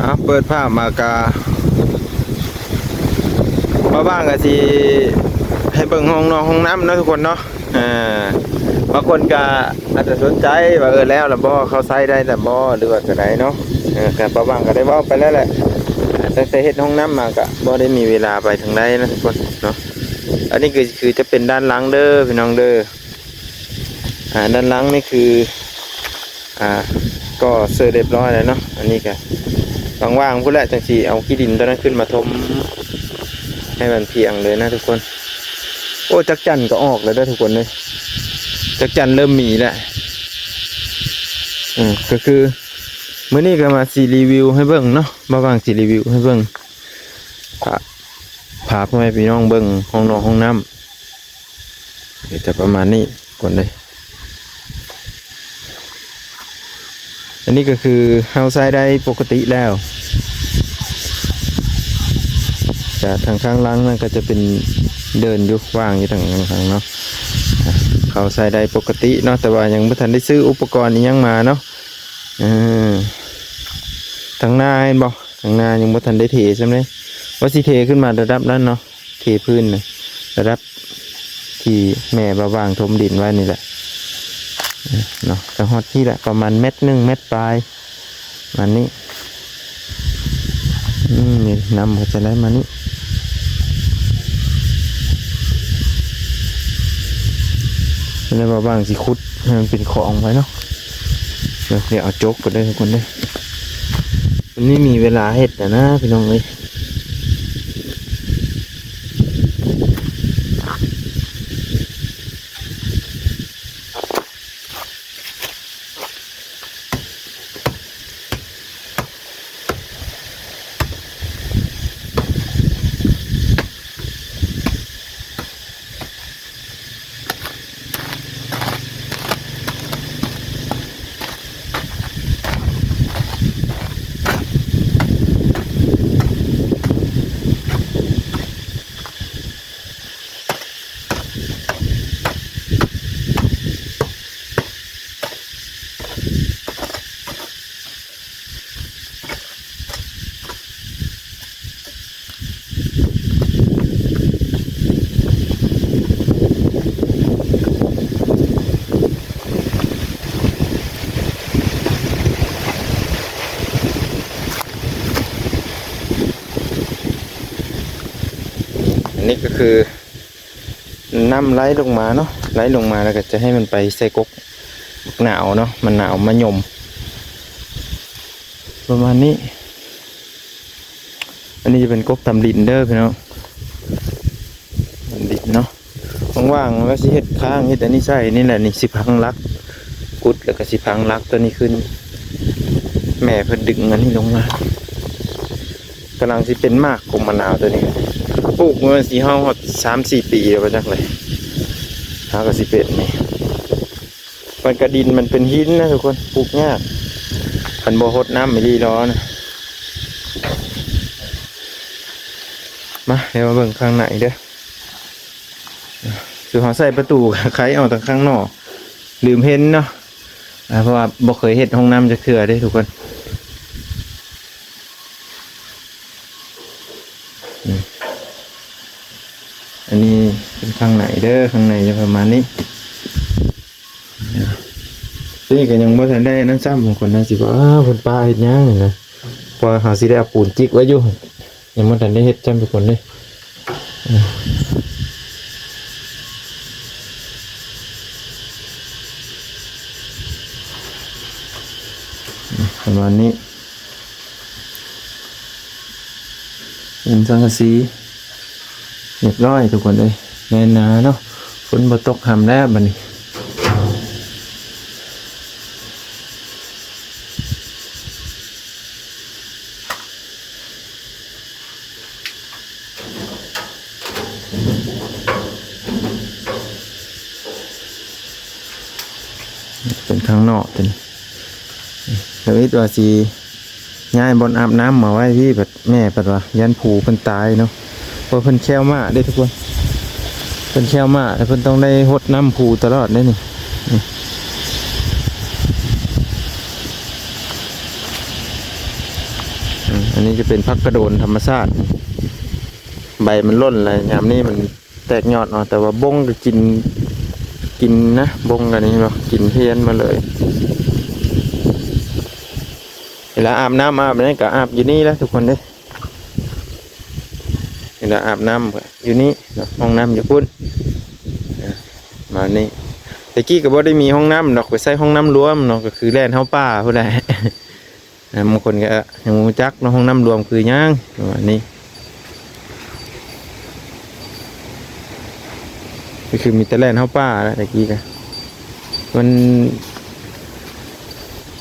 ເອົາ ເປີດພາບມາກະ ບ່າວບ່າງກະຊິໃຫ້ເບິ່ງຫ້ອງນອນຫ້ອງນ້ຳເນາະທຸກຄົນເນາະ. ອ່າ ບາງຄົນກະອາດຈະສົນໃຈວ່າ ເອີ ແລ້ວລະບໍ່ ເຂົາໃຊ້ໄດ້ລະບໍ່ ຫຼືວ່າຈັ່ງໃດເນາະ. ເອີ ກະບ່າວບ່າງກະໄດ້ເວົ້າໄປແລ້ວແຫຼະ ຕັ້ງແຕ່ເຮັດຫ້ອງນ້ຳມາກະບໍ່ໄດ້ມີເວລາໄປທາງໃດນະທຸກຄົນເນາະ. ອັນນີ້ກະຄືຈະເປັນດ້ານຫຼັງເດີພີ່ນ້ອງເດີ. ອ່າ ດ້ານຫຼັງນີ້ຄື ອ່າ ກໍເສັດຮຽບຮ້ອຍແລ້ວເນາະ. ອັນນີ້ກະຫວ່າງໆພຸ້ນແຫຼະ ຈັ່ງຊິເອົາຂີ້ດິນຕົວນັ້ນຂຶ້ນມາຖົມໃຫ້ມັນພຽງເລີຍນະທຸກຄົນ. ໂອ້ ຈັກຈັ່ນກໍອອກແລ້ວເດີທຸກຄົນເດີ ຈັກຈັ່ນເລີ່ມມີແລ້ວ. ເອີ ກໍຄືມື້ນີ້ກໍມາຊິຣີວິວໃຫ້ເບິ່ງເນາະ ບ່າວບ່າງຊິຣີວິວໃຫ້ເບິ່ງ ພາ ພາພໍ່ແມ່ພີ່ນ້ອງເບິ່ງຫ້ອງນອນຫ້ອງນ້ຳ ກໍຈະປະມານນີ້ກ່ອນເດ້. ອັນນີ້ກໍຄືເຮົາໃຊ້ໄດ້ປົກກະຕິແລ້ວ ຈາກທາງຂ້າງຫຼັງນັ້ນກໍຈະເປັນເດີ່ນຢູ່ ວ່າງຢູ່ທາງຂ້າງເນາະ. ເຮົາໃຊ້ໄດ້ປົກກະຕິເນາະ ແຕ່ວ່າຍັງບໍ່ທັນໄດ້ຊື້ອຸປະກອນອີ່ຫຍັງມາເນາະ. ເອີ ທາງໜ້າເຫັນບໍ່? ທາງໜ້າຍັງບໍ່ທັນໄດ້ເທຊ້ຳເດ້ ວ່າຊິເທຂຶ້ນມາລະດັບນັ້ນເນາະ ເທພື້ນນະ ລະດັບທີ່ແມ່ບ່າວບ່າງຖົມດິນໄວ້ນີ້ແຫຼະເນາະ. ກະຮອດພີ້ແຫຼະ ປະມານແມັດໜຶ່ງ ແມັດປາຍ ປະມານນີ້. ອືມ ນີ້ນ້ຳກໍຈະໄຫຼມານີ້ ແລ້ວບ່າວບ່າງຊິຂຸດໃຫ້ມັນເປັນຂອງໄວ້ເນາະ. ດຽວເອົາໂຈກໄປເດີທຸກຄົນເດີ ມັນໄມ່ມີເວລາເຮັດນະພີ່ນ້ອງເອີຍ. ອັນນີ້ກໍຄື ນ້ຳໄຫຼລົງມາເນາະ ໄຫຼລົງມາແລ້ວກໍຈະໃຫ້ມັນໄປໃສ່ກົກບັກນາວເນາະ ໝາກນາວມະຍົມ ປະມານນີ້. ອັນນີ້ຈະເປັນກົກຕຳລິນເດີພີ່ນ້ອງ ຕຳລິນເນາະ. ຫວ່າງໆວ່າຊິເຮັດຄ້າງ ເຮັດອັນນີ້ໃສ່ນີ້ແຫຼະ ນີ້ຊິພັງຫຼັກ ຂຸດແລ້ວກໍຊິພັງຫຼັກຕົວນີ້ຂຶ້ນ ແມ່ເພິ່ນດຶງອັນນີ້ລົງມາ. ກຳລັງຊິເປັນໝາກຂອງມະນາວຕົວນີ້ ປູກເມື່ອຊິເຮົາຮອດສາມສີ່ປີແລ້ວບໍ່ຈັກເລີຍ ຫາກໍຊິເປັນນີ້. ມັນກະດິນມັນເປັນຫີນນະທຸກຄົນ ປູກຍາກ ຄັນບໍ່ຫົດນ້ຳອີ່ຫຼີລໍນະ. ມາ ດຽວມາເບິ່ງຂ້າງໃນເດີ ສູ່ເຮົາໃສ່ປະຕູໄຂອອກທາງຂ້າງນອກ ລືມເຫັນເນາະ ອ່າ ເພາະວ່າບໍ່ເຄີຍເຮັດຫ້ອງນ້ຳຈັກເທື່ອເດ້ທຸກຄົນ. ອືມ ອັນນີ້ເປັນຂ້າງໃນເດີ ຂ້າງໃນຈະປະມານນີ້. ຕົວນີ້ກໍຍັງບໍ່ທັນໄດ້ນັ້ນຊ້ຳ ບາງຄົນນາຊິວ່າ ອ້າວ ເພິ່ນປະເຮັດຫຍັງນີ້ນະ ເພາະວ່າເຮົາຊິໄດ້ເອົາປູນຈິກໄວ້ຢູ່. ຍັງບໍ່ທັນໄດ້ເຮັດຈ້ຳທຸກຄົນເດ້ ປະມານນີ້ ເປັນສັງກະສີຮຽບຮ້ອຍທຸກຄົນເອີຍ ແໜ້ນໜາເນາະ ຝົນບໍ່ຕົກຫ້ຳແລ້ວບັດນີ້. ເປັນຂ້າງນອກຕົວນີ້ ທຳອິດວ່າຊິຍ້າຍບ່ອນອາບນ້ຳມາໄວ້ພີ້ ແມ່ເພິ່ນວ່າຢ້ານຜູເພິ່ນຕາຍເນາະ ເພາະເພິ່ນແຂ້ວມ້າເດ້ທຸກຄົນ ເພິ່ນແຂ້ວມ້າ ແລ້ວເພິ່ນຕ້ອງໄດ້ຫົດນ້ຳຜູຕະຫຼອດເດ້ນີ້. ອື ອັນນີ້ຈະເປັນຜັກກະໂດນທຳມະຊາດ ໃບມັນຫຼົ່ນແລ້ວ ຍາມນີ້ມັນແຕກຍອດເນາະ ແຕ່ວ່າບົ້ງກໍກິນ ກິນນະ ບົ້ງກໍນີ້ເນາະ ກິນຮຽນມາເລີຍ. ເວລາອາບນ້ຳອາບຫຍັງກໍອາບຢູ່ນີ້ແຫຼະທຸກຄົນເດ້. ເວລາອາບນ້ຳກໍຢູ່ນີ້ເນາະ ຫ້ອງນ້ຳຢູ່ພຸ້ນ ເອີ ປະມານນີ້. ແຕ່ກີ້ກໍບໍ່ໄດ້ມີຫ້ອງນ້ຳດອກ ໄປໃຊ້ຫ້ອງນ້ຳລວມເນາະ ກໍຄືແລ່ນເຂົ້າປ່າພຸ້ນແຫຼະ. ອ່າ ບາງຄົນກໍຍັງບໍ່ຮູ້ຈັກເນາະ ຫ້ອງນ້ຳລວມຄືຫຍັງ ປະມານນີ້. ກໍຄືມີແຕ່ແລ່ນເຂົ້າປ່າແຫຼະ ແຕ່ກີ້ກໍ ມັນ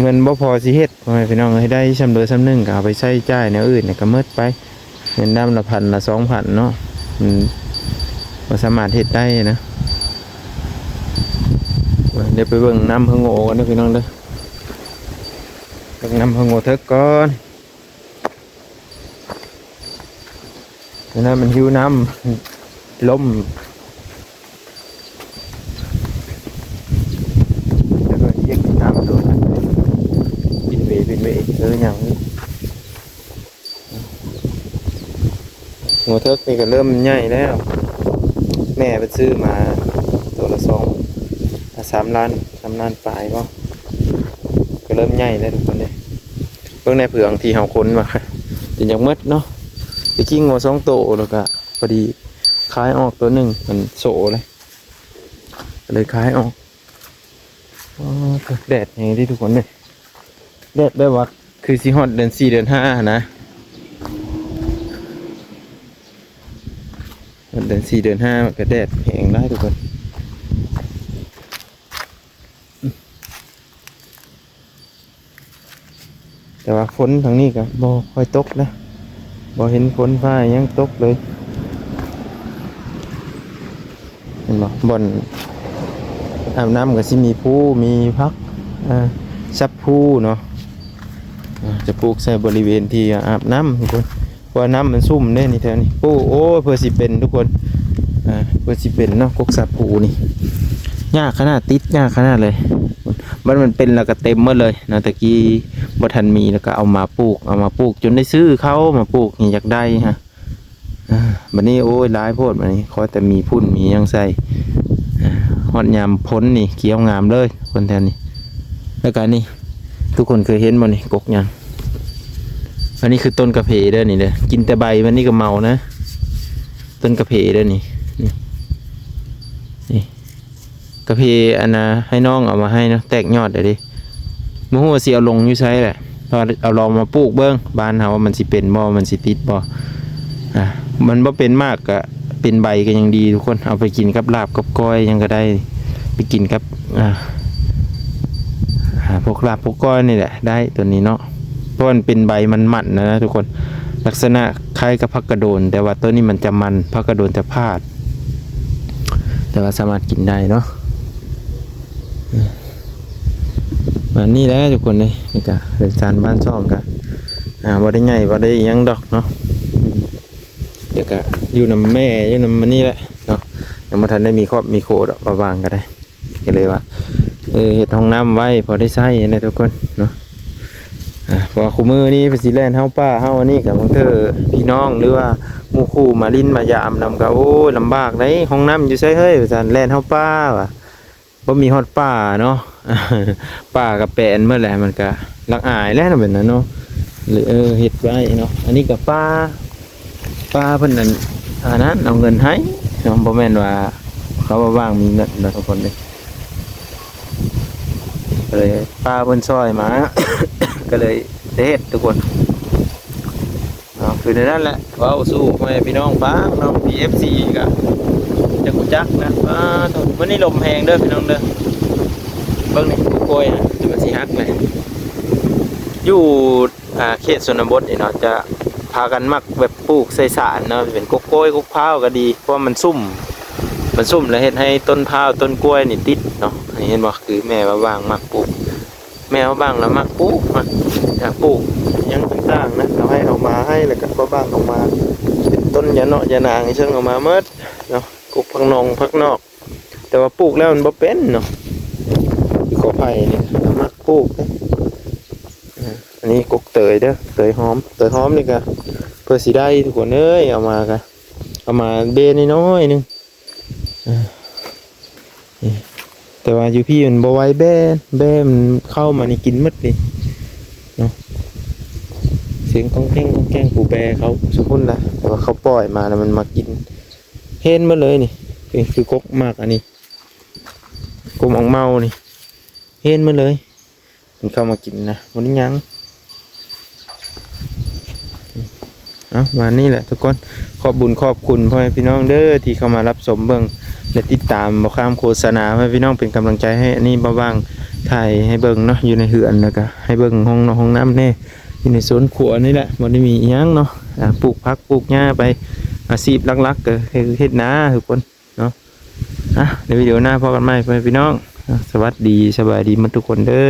ມັນບໍ່ພໍຊິເຮັດ ພໍ່ແມ່ພີ່ນ້ອງເອີຍ. ໄດ້ຊ່ຳໃດຊ່ຳໜຶ່ງກໍເອົາໄປໃຊ້ຈ່າຍແນວອື່ນ ແລ້ວກໍໝົດໄປ. ເງິນດຳລະພັນລະສອງພັນເນາະ ມັນບໍ່ສາມາດເຮັດໄດ້ນະ. ດຽວໄປເບິ່ງນ້ຳຮະໂງ່ກັນເດີພີ່ນ້ອງເດີ ເບິ່ງນ້ຳຮະໂງ່ເຖິກກ່ອນ. ອັນນັ້ນມັນຫິວນ້ຳ ລົ້ມ ແລ້ວກໍຢຽບນ້ຳໂດນ ປິ່ນເຫວ ປິ່ນເຫວ ເອີ ຫຍັງ. ງົວເຖິກນີ້ກໍເລີ່ມໃຫຍ່ແລ້ວ ແມ່ເພິ່ນຊື້ມາໂຕລະສອງ ອ່າ ສາມລ້ານ ສາມລ້ານປາຍບໍ ກໍເລີ່ມໃຫຍ່ແລ້ວທຸກຄົນເດ້. ເບິ່ງແດ່ເຜືອງທີ່ເຮົາຂົນວ່າ ຈົນຢາກໝົດເນາະ. ໄປກິນງົວສອງໂຕ ແລ້ວກໍພໍດີຂາຍອອກໂຕໜຶ່ງ ມັນໂສເລີຍ ກໍເລີຍຂາຍອອກ. ອໍ ແດດແຮງເດ້ທຸກຄົນເດ້ ແດດແບບວ່າຄືຊິຮອດເດືອນສີ່ເດືອນຫ້າຫັ້ນນະ ຮອດເດືອນສີ່ເດືອນຫ້າມັນກໍແດດແຮງຫຼາຍທຸກຄົນ. ແຕ່ວ່າຝົນທາງນີ້ກໍບໍ່ຄ່ອຍຕົກນະ ບໍ່ເຫັນຝົນຟ້າຫຍັງຕົກເລີຍ ເຫັນບໍ່? ບ່ອນອາບນ້ຳກໍຊິມີພູ ມີຜັກ ເອີ ສັບພູເນາະ ເອີ ຈະປູກໃສ່ບໍລິເວນທີ່ອາບນ້ຳທຸກຄົນ. ເພາະວ່ານ້ຳມັນຊຸ່ມເດ້ນີ້ແຖວນີ້ ປູກ ໂອ້ຍ ເພື່ອຊິເປັນທຸກຄົນ ອ່າ ເພື່ອຊິເປັນເນາະ ກົກສາຄູນີ້ ຍາກຂະໜາດ ຕິດຍາກຂະໜາດເລີຍ. ບັດມັນເປັນແລ້ວກໍເຕັມໝົດເລີຍເນາະ ແຕ່ກີ້ບໍ່ທັນມີ ແລ້ວກໍເອົາມາປູກ ເອົາມາປູກຈົນໄດ້ຊື້ເຂົ້າມາປູກນີ້ ຢາກໄດ້ຮະ ອ່າ ບັດນີ້ ໂອ້ຍ ຫຼາຍໂພດ ບັດນີ້ຂໍແຕ່ມີຝຸ່ນມີຫຍັງໃສ່ ອ່າ ຮອດຍາມຝົນນີ້ຂຽວງາມເລີຍຄົນແຖວນີ້. ແລ້ວກໍນີ້ ທຸກຄົນເຄີຍເຫັນບໍ່ນີ້ ກົກຫຍັງ? ອັນນີ້ຄືຕົ້ນກາເຟເດີນີ້ເດີ ກິນແຕ່ໃບມັນນີ້ກໍເມົານະ ຕົ້ນກາເຟເດີນີ້ ນີ້ ນີ້ ກາເຟອັນນ່າ ໃຫ້ນ້ອງເອົາມາໃຫ້ເນາະ ແຕກຍອດແລ້ວເດ້ ບໍ່ຮູ້ວ່າຊິເອົາລົງຢູ່ໃສແຫຼະ ເພາະວ່າເອົາລອງມາປູກເບິ່ງ ບ້ານເຮົາວ່າມັນຊິເປັນບໍ່ ມັນຊິຕິດບໍ່ ອ່າ ມັນບໍ່ເປັນໝາກກະ ເປັນໃບກໍຍັງດີທຸກຄົນ ເອົາໄປກິນກັບລາບກັບກ້ອຍຫຍັງກໍໄດ້ ໄປກິນກັບ ອ່າ ອ່າ ພວກລາບພວກກ້ອຍນີ້ແຫຼະ ໄດ້ໂຕນີ້ເນາະ ເພາະມັນເປັນໃບມັນມັນນະທຸກຄົນ ລັກສະນະຄ້າຍກັບຜັກກະໂດນ ແຕ່ວ່າໂຕນີ້ມັນຈະມັນ ຜັກກະໂດນຈະພາດ ແຕ່ວ່າສາມາດກິນໄດ້ເນາະ. ປະມານນີ້ແຫຼະທຸກຄົນເອີຍ ນີ້ກະເຮືອນຊານບ້ານຊ່ອງກະ ອ່າ ບໍ່ໄດ້ໃຫຍ່ບໍ່ໄດ້ຫຍັງດອກເນາະ ແຕ່ກະຢູ່ນຳແມ່ ຢູ່ນຳອັນນີ້ແຫຼະເນາະ ຍັງບໍ່ທັນໄດ້ມີຄອບມີຄົວດອກ ວ່າວ່າງກໍໄດ້ ກໍເລີຍວ່າ ເອີ ເຮັດຫ້ອງນ້ຳໄວ້ພໍໄດ້ໃຊ້ຫັ້ນແຫຼະທຸກຄົນເນາະ. ອ່າ ເພາະວ່າຄູ່ມື້ນີ້ເພິ່ນຊິແລ່ນເຮົາປ່າເຮົາອັນນີ້ ກໍບາງເທື່ອພີ່ນ້ອງ ຫຼືວ່າໝູ່ຄູ່ມາຫຼິ້ນມາຢາມນຳ ກໍ ໂອ້ຍ ລຳບາກເດ້ ຫ້ອງນ້ຳຢູ່ໃສເຮີ້ຍ ວ່າຊັ້ນ ແລ່ນເຮົາປ່າວ່າ ບໍ່ມີຮອດປ່າເນາະ ປ່າກໍແປນໝົດແຫຼະ ມັນກໍລະອາຍແຫຼະເນາະ ແບບນັ້ນເນາະ ເລີຍ ເອີ ເຮັດໄວ້ເນາະ. ອັນນີ້ກໍປ່າ ປ່າເພິ່ນນັ້ນ ອັນນັ້ນ ເອົາເງິນໃຫ້ເນາະ ບໍ່ແມ່ນວ່າເຂົາວ່າວ່າງມີເງິນເນາະທຸກຄົນເດ້ ກໍເລີຍ ປ້າເພິ່ນຊ່ອຍມາ ກໍເລີຍໄດ້ເຮັດທຸກຄົນ. ເນາະ ຄືແນວນັ້ນແຫຼະ ເວົ້າສູ່ພໍ່ແມ່ພີ່ນ້ອງຟັງເນາະ ມີເອັຟຊີກໍຈະຮູ້ຈັກນະ. ອ້າ ໂທ້ ມື້ນີ້ລົມແຮງເດີພີ່ນ້ອງເດີ ເບິ່ງນີ້ ໂອ້ຍ ນະ ມັນຊິຫັກແຫຼະ ຢູ່ ອ່າ ເຂດຊົນນະບົດນີ້ເນາະ ຈະພາກັນມັກແບບປູກໃສ່ສານເນາະ ເປັນກົກກ້ວຍກົກພ້າວກໍດີ ເພາະວ່າມັນຊຸ່ມ ມັນຊຸ່ມແລ້ວເຮັດໃຫ້ຕົ້ນພ້າວຕົ້ນກ້ວຍນີ້ຕິດເນາະ. ນີ້ເຫັນບໍ່ ຄືແມ່ວ່າວ່າງມັກປູກ ແມ່ວ່າວ່າງລະມັກປູກ ມັກ ຢາກປູກຫຍັງຕ່າງໆນະ ເອົາໃຫ້ເອົາມາໃຫ້ ແລ້ວກໍວ່າວ່າງເອົາມາເປັນຕົ້ນຢາເນາະຢານາງ ເຊິ່ງເອົາມາໝົດເນາະ ກົກຜັກໜອງຜັກນອກ ແຕ່ວ່າປູກແລ້ວມັນບໍ່ເປັນເນາະ ຄືກໍໄຜ່ນີ້ລະມັກປູກເດ້. ອ່າ ອັນ ນີ້ກົກເຕີຍເດີ ເຕີຍຫອມ ເຕີຍຫອມນີ້ກະເພື່ອຊິໄດ້ທຸກຄົນເອີຍ ເອົາມາກະ ເອົາມາເບ້ນ້ອຍໆໜຶ່ງ ເອີ ນີ້ ແຕ່ວ່າຢູ່ພີ້ມັນບໍ່ໄວ ແບ້ ແບ້ມັນເຂົ້າມານີ້ກິນໝົດນີ້ເນາະ ສຽງກ້ອງແກ້ງ ກ້ອງແກ້ງ ຜູ້ແບ້ເຂົ້າຊຸພຸ້ນລະ ແຕ່ວ່າເຂົາປ່ອຍມາແລ້ວມັນມາກິນ ເຫັນໝົດເລີຍນີ້ ຄືກົກໝາກອັນນີ້ ກົກໝາກເມົານີ້ ເຫັນໝົດເລີຍ ມັນເຂົ້າມາກິນນະ ບໍ່ໄດ້ຫຍັງ ເອົາ ປະມານນີ້ແຫຼະທຸກຄົນ ຂອບບຸນຂອບຄຸນພໍ່ແມ່ພີ່ນ້ອງເດີ ທີ່ເຂົ້າມາຮັບຊົມເບິ່ງ ແລະ ຕິດຕາມບໍ່ຂ້າມໂຄສະນາ ພໍ່ແມ່ພີ່ນ້ອງເປັນກຳລັງໃຈໃຫ້ ອັນນີ້ບ່າວຫວ່າງຖ່າຍໃຫ້ເບິ່ງເນາະ ຢູ່ໃນເຮືອນ ແລ້ວກະໃຫ້ເບິ່ງຫ້ອງນອນຫ້ອງນ້ຳແດ່ ຢູ່ໃນໂຊນຄົວນີ້ແຫຼະ ບໍ່ໄດ້ມີອີ່ຫຍັງເນາະ ອ່າ ປູກຜັກປູກຫຍ້າໄປ ອາຊີບຫຼັກໆ ກະເຮັດນາທຸກຄົນເນາະ ອ່ະ ໃນວິດີໂອໜ້າພໍ້ກັນໃໝ່ ພໍ່ແມ່ພີ່ນ້ອງ ອ່ະ ສະຫວັດດີ ສະບາຍດີໝົດທຸກຄົນເດີ.